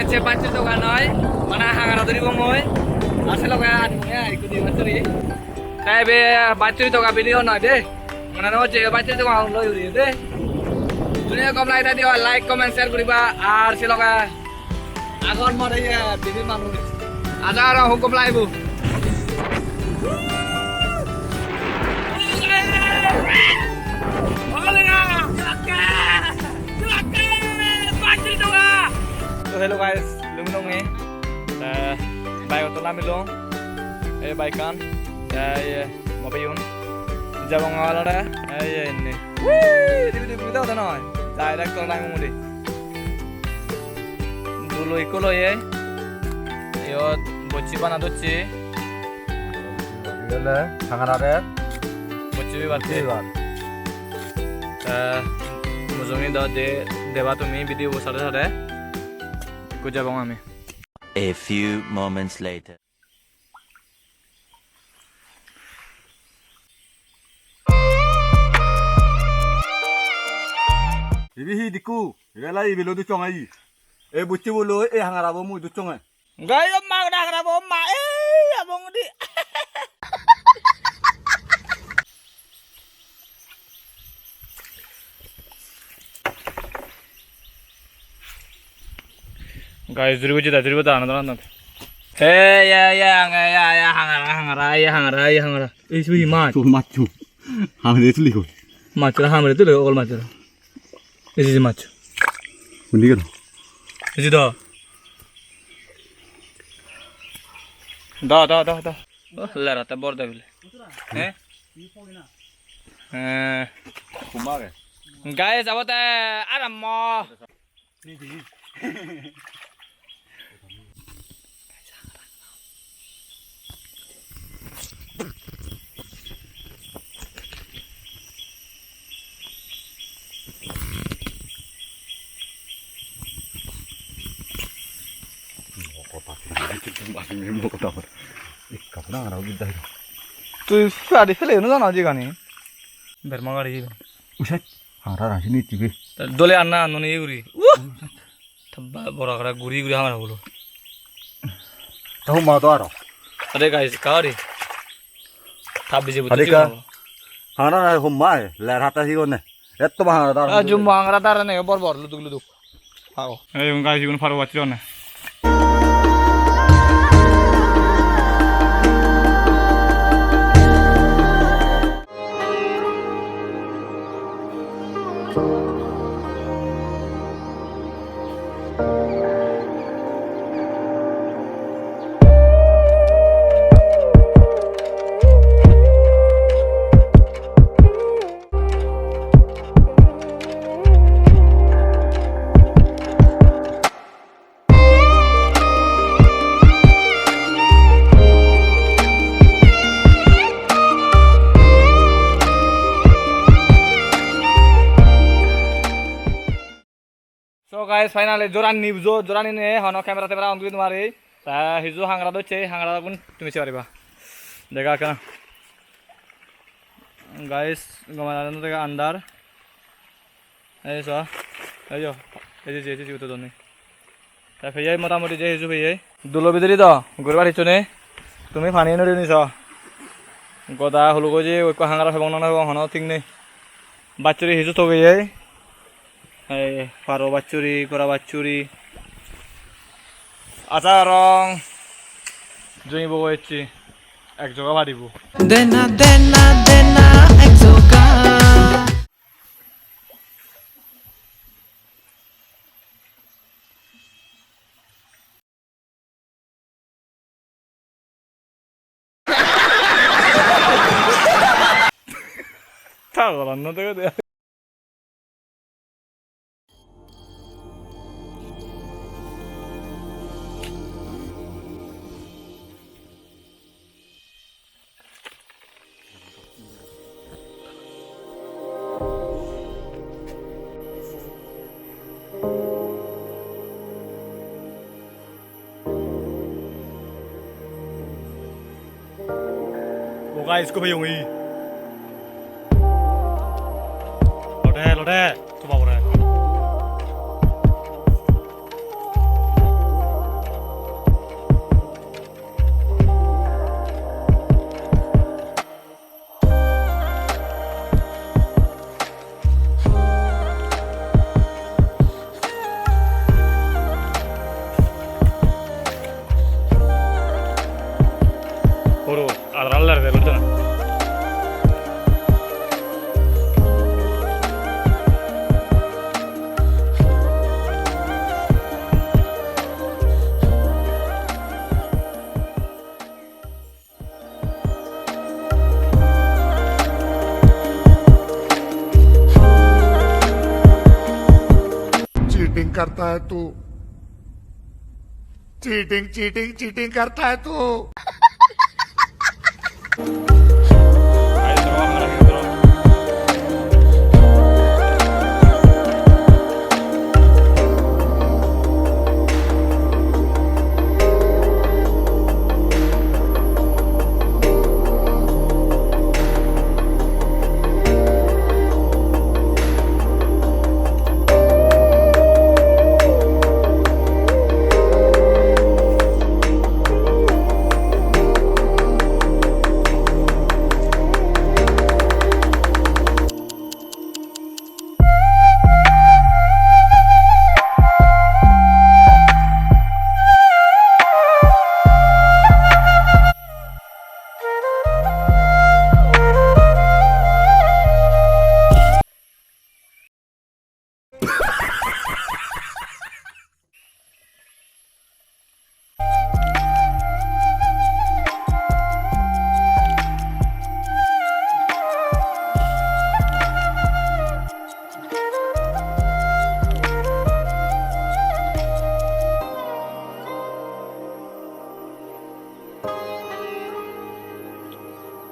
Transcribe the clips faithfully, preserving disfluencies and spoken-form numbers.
Ecche bachchuri dogan noi, bana hangara dhuribo mui. Ase loge anibong ai, ikko di bachchuri. Te ibe bachchuri doga video noi de. Mone no hocche bachchuri doga loi uri de. Juni gom lage thai de oi, like, comment, share guriba. Ar se loge agon more ye bibi manuj. Aja aro hub gom lagibo. So hello guys, lumi lumi. Te bike-ot namilung. Ei bike-an. Te ei mobile-un. Jabong olode. Ei inni. Wee! Dibi dibi dibi dode noi. Direct to nang mudi. Dulo ikko loye. Iyot bocchi bana docche. Iyole hangarare. Bocchi bibatte. Bibar. Te mujungi do de deba tumi video bo sare sare. Ikko jabong ami. A few moments later. Ibe hi dikku? Ibe la ibe lo duchong ai. E bucchi bolo e hangara bo mui duchong ai. Gai o ma da hangara bo ma e abong di. Guys, duribo jeda, duribo da, another, another. Hey, yeah, yeah, hangara, yeah, yeah, hangara, hangara, yeah, hangara, yeah, hangara. Ei, sui mach. Chul mach, chul. Hamre tuli koi. Mach, hamre tuli, ogol mach. Ei, ei, mach. Undi gelo. Ei, da. Da, da, da, da. Oh, lerate bor de bile. Eh? Eh. Kumare. Guys, abote arammo. Tui sadi fele no jana jigani. Berma gari jibe. Usai, hara rasi ni tibe. Dole anna anno ni guri. Uh! Tabba bora kara guri guri hamar holo. Tahu ma to aro. Are guys, kari. Tabbi je butu. Are ka? Hana na hom mai, ler hata hi gone. Etto ba hana dar. Ah, jumbo hangara dar ne bor bor luduk luduk. Pao. Ei, guys, igun paro bacchire one. So guys, finally Jorani bujo, Jorani ne hono camera temera on guri no pari. Ta hiju hangara docche, hangara gun tumi se pariba. Dega ekkana. Guys, gomala no dega andar. Ei so, ei yo, ei je, ei je, ei je, ei je, ei je. Te peyei motamoti je hiju peyei. Dulo bidire do, guribar hissu nei. Tumi pani nuri ni so. Goda huluk oye, ekko hangara pebong na no pebong hono thik nei. Bachchuri hiju togeyei. Ei paro bachchuri, gora bachchuri. Aja gorong jumi bogo ecche ek joga paribo. Dena, dena, dena, ek joga. Ta goran no degede. O guys, ikko peyongi. Lode, lode, toba bore. करता है तू? Cheating, cheating, cheating करता है तू।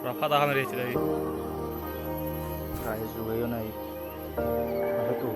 Pura pada hamere ecche de. Guys, jugeyo nahi. Aro to.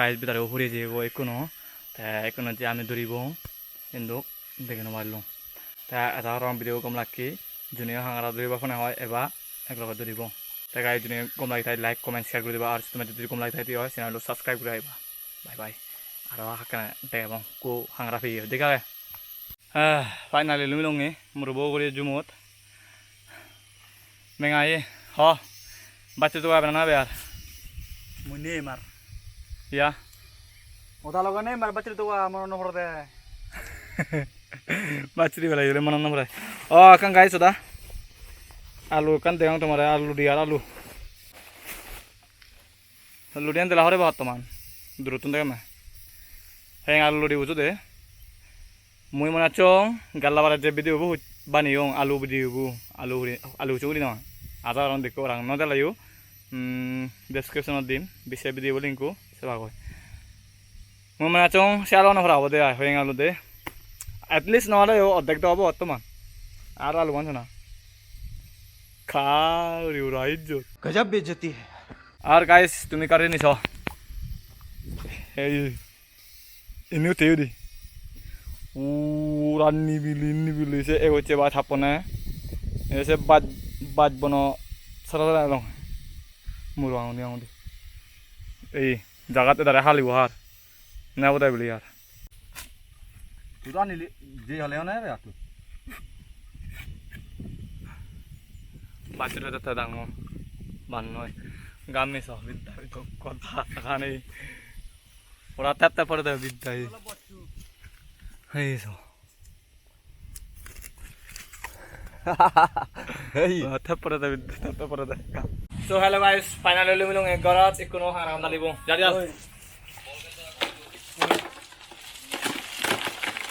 Guys, bidire hure jeyegoi ekkuno, te ekkuno je ami duribong, hintu dege no parlung. Te eda aro video gom lakke, juniyo hangara duriba mone hoi eba ek loge duribong. Te guys, juniyo gom lage thai like, comment, share guri diba, ar tumi jodi gom lage thai di oi, channel-lo subscribe guri diba. Bye bye. Aro hakkene degebong, ekku hangara peye, thik age? Ah, finally lumilunge, murobo ugure jumot. Menga ye, ho. Bacche to abe na be ar. Mui nei mar. Ya. Oda loge nei mar bacche to a mono no porede. Bacche bela yole mono no pore. O, ekkan guys oda. Alu ekkan degong tomare, alu di ar alu. Ludi an dela hore ba hottoman. Durottun degem. Heng alu ludi uju de. Mui mone hocchong galla bare je video bu baneyong, alu video bu, alu huri, alu uju guri no. Aja gorong dekko orang no delayo. Hmm, description ot dim, bise video bu link u se bagoi. Mui mone hocchong se alu no hora obode ai, heng alu de. At least no ole o oddek do obo hottoman. Aro alu ban sana. Kha uri ura ijjot. गजब बेइज्जती है। Ar guys, tumi kari niso? Ei, indi utte udi. Ura nibili, nibili se egosse baj happone. E se baj, baj bono sara sara elong. Muro angundi, angundi. Ei, jagat edare halibo har. Nebo dai bili ar. Tuda nili, je hale hone be atu. Bacchire te dangor. Ban noi. Gammi so bidda to kotha khani. Ora tep tep pore de bidda hi. Hei so. Hey. Oh, tep pore de bidda, tep pore de. So hello guys, finally lumilunge gorot, ekkuno hangara hon dalibo. Jadi al. Oi.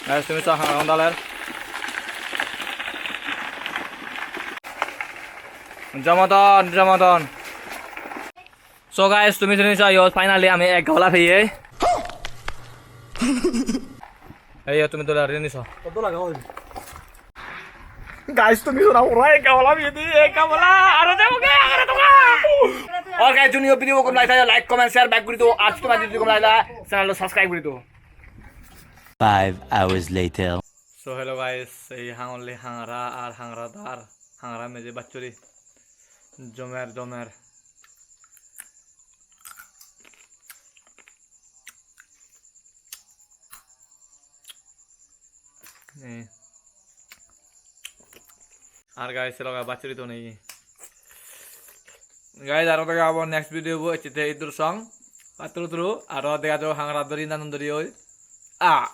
Guys, tumi sa hangara hon daler. Jomodon, jomodon. So guys, tumi sini so, yo, finally ami ek gabala peye. Ei, yo, tumi dole rini so. Kotto laga oi? Guys, tumi so na, pura ek gabala peye de, ek gabala. Aro debo ke, aro debo. Or guys, junior video gom lagile like, comment, share back guri do. Ar tumi jodi gom lagile channel lo subscribe guri do. Five hours later. So hello guys, ei hangolli hangara ar hangara dar, hangara meje bachchuri. Jomer, jomer. Eh. Ar guys, se loge bachchuri to nei. Guys, aro dega obo next video bo, ecche te iddur song. Patturu turu, aro dega jabo hangara dori, nanan dori oi. Ah.